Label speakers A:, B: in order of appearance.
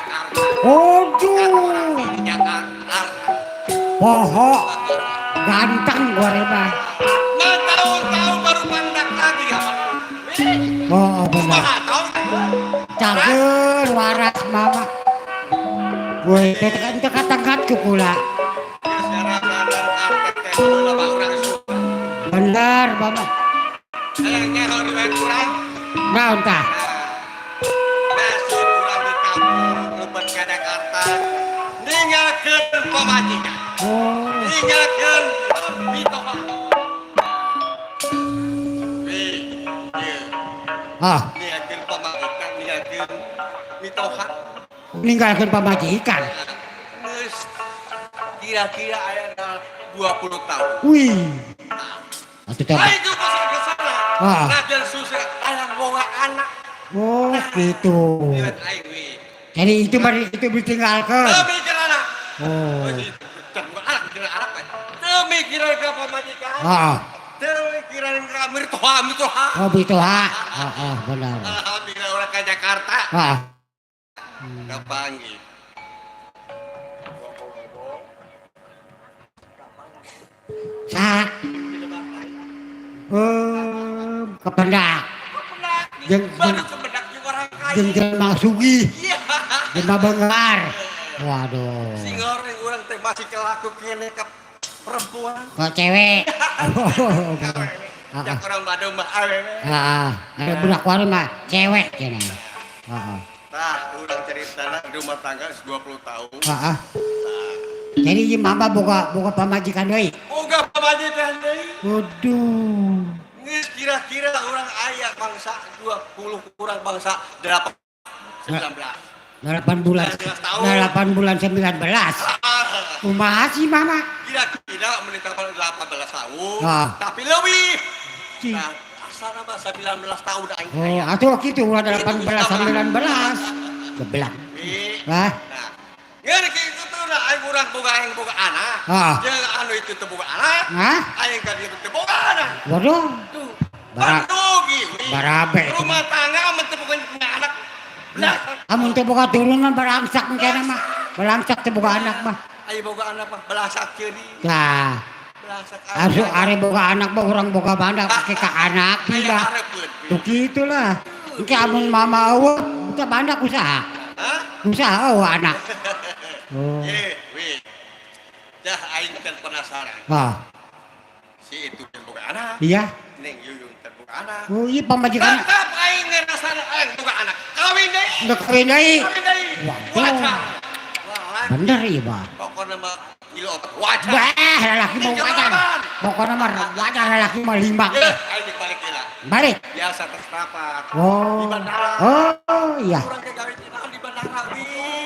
A: Jakarta.
B: Waduh.
A: Di Jakarta.
B: Poho. Ganteng gorema.
A: Nah, tahun-tahun baru mandak lagi ya.
B: Oh, benar.
A: Kumaha tahun?
B: Cager waras mama. Woi, teh kan teu katangkat ku kula.
A: Secara sadar artek teh loba urang Sunda.
B: Bener, mama.
A: Hayang nyaho riwayat urang.
B: Naon tah?
A: Nasib urang di kampung lebet ka Jakarta. Ninggalkeun pamajikan.
B: Oh.
A: Ninggalkeun mitoha. Wih, ieu
B: Ah,
A: ninggalkeun pamajikan, ninggalkeun mitoha.
B: Ninggalkeun pamajikan.
A: Geus kira-kira aya 20 tahun.
B: Wih. Atuh teh.
A: Aing juga ke sana.
B: Ah.
A: Raden susah ayang boga anak.
B: Oh, gitu.
A: Lihat aing wih.
B: Jadi itu baru itu ditinggalkan.
A: Teu mikir anak.
B: Oh.
A: Teu anak, mikir anak. Teu mikiran ka pamajikan.
B: Ah,
A: Teu mikiran ka mitoha, mitoha.
B: oh mitoha. Ah, ah, benar.
A: Alhamdulillah urang ka Jakarta.
B: Ah,
A: Kapanggih.
B: Sa. Eh, kependak. Jeung
A: Baru kebedak jeung orang kaya.
B: Jeung jelema sugih,
A: Iya.
B: jelema beunghar. Waduh.
A: Sing urang teh masih kelaku keneh ka perempuan.
B: Kok cewek? Oh, ah,
A: Jak orang Bandung mah awewe.
B: ah, ada budak waru mah cewek cenah. Heeh.
A: Tah, urang ceritana rumah tangga 20 tahun.
B: Heeh. Jadi ieu mama boga boga pamajikan deui.
A: Boga pamajikan deui.
B: Waduh.
A: Geus kira-kira urang aya bangsa 20 kurang bangsa 8 19.
B: 8 bulan.
A: 19 tahun.
B: 8 bulan 19.
A: Ah,
B: Kumaha sih mama?
A: Kira-kira menikah pada 18 tahun,
B: Ah.
A: tapi lebih.
B: Cih.
A: Nah, asalna mah 19 tahun aing
B: Oh,
A: aya.
B: atuh kitu ulah 18 19. Geblak.
A: Ih.
B: Hah?
A: Nah, ngeun kitu tuh lah aing urang boga aing boga anak.
B: Ah.
A: Jeung anu itu teu boga anak.
B: Hah?
A: Aing ka dieu teu boga anak.
B: Waduh.
A: Tuh.
B: Bara
A: Rugi.
B: barabe.
A: Rumah tangga amun teu boga anak. Belas.
B: Amun teu boga turunan barangsak engkena mah. Barangsak teu boga anak mah.
A: Ayo boga anak mah belasak ceuri.
B: Tah.
A: Belasak.
B: Asu are boga anak mah urang boga banda ke ka anak
A: Aya
B: mah.
A: hareupeun.
B: Tuh gitulah. Engke amun mama eueuh, engke banda usaha.
A: Hah?
B: Usaha eueuh anak. Oh.
A: Ye, wih. Dah aing teh penasaran.
B: Ah,
A: Si itu teh boga anak.
B: Iya.
A: Neng Yuyung teh boga anak.
B: Oh, iya pamajikan.
A: Tetap aing ngerasana aing boga anak. Kawin deui.
B: Udah kawin deui.
A: Kawin deui.
B: Waduh.
A: Wajah. Wah,
B: Bener iya, Bah.
A: pokoknya mah kilo opat wajah.
B: Wah, lalaki mah wajar. Pokoknya mah wajar lalaki mah lima.
A: Ye, aing dibalik heula.
B: Balik.
A: Biasa tes rapat.
B: Oh.
A: Di bandara.
B: Oh, iya.
A: Urang teh gawe naon di bandara, wih.